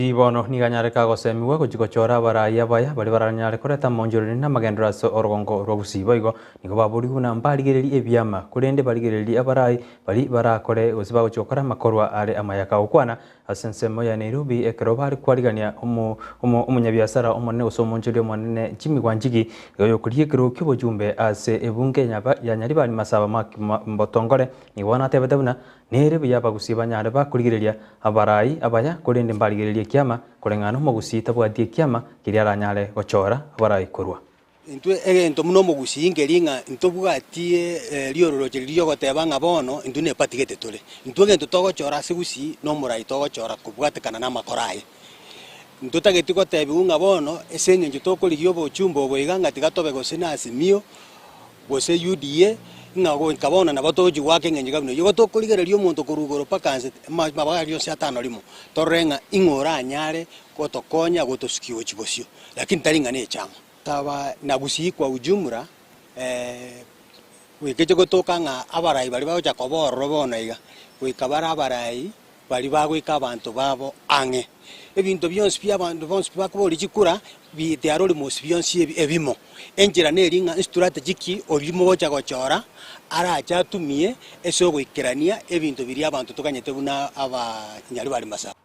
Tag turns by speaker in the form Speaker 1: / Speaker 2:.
Speaker 1: Omogusii bono nigo anyare kagosemiwa gochia gochora abarai abaya baria baranyare koreta amaonchoreri na amagenderero ase orogongo rwa Gusii. Boigo nigo baborigwe buna mbarigererie ebiama, korende barigererie abarai baria barakore gose bagochia gokora amakorwa are amaya. Kagokwana ase ensemo ya Nairobi ekero bare kwarigania omo omo omonyabiasara omonene gose omoonchoreri omonene Jimmy Wanjigi igo oyokorigia ekerogo ki'obochumbe ase ebunge ya Nyaribari Masaba Mark Mbotongore nigo bono atebete buna Nere buya abagusii banyare bakorigereria abarai abaya, korende mbarigererie ekiama, koreng'ana nomogusii tabwati ekiama keria aranyare gochora abarai korwa.
Speaker 2: Intwe egento buna omogusii nkeri ng'a ntobwati riororoche riria riogoteba ng'a bono intwe neparty gete tore. Intwe egento togochora ase gusii nomorai togochora kobwatekana namakora aye. Ntotageti gotebiwa ng'a bono ase eng'encho tokorigia obochumbe obo iga ng'a tiga tobe gose na Azimio, gose UDA, ng'a goika bono nabo togochia goaka eng'encho iga buna eyio. Igo tokorigereria omonto korwa igoro mpaka nse, amabaga aria onsi atano rimo, torore ng'a ing'o oranyare gotokonya gotosukia gochia bosio, lakini tari ng'a nechama. Taba na gusii kwa ujumla, goika eche gotoka ng'a abarai baria bagocha koba ororo bono iga, goika bare abarai baria bagoika abanto babo ang'e. Ebinto bionsi bi abanto bonsi bakoboria chikura, bi tiarori mosi bionsi ebi ebimo. Enchera neri ng'a strategy oria mogocha gochora, arache atumie ase ogoikerania ebinto biria abanto toganyete buna abanyaribari masaba.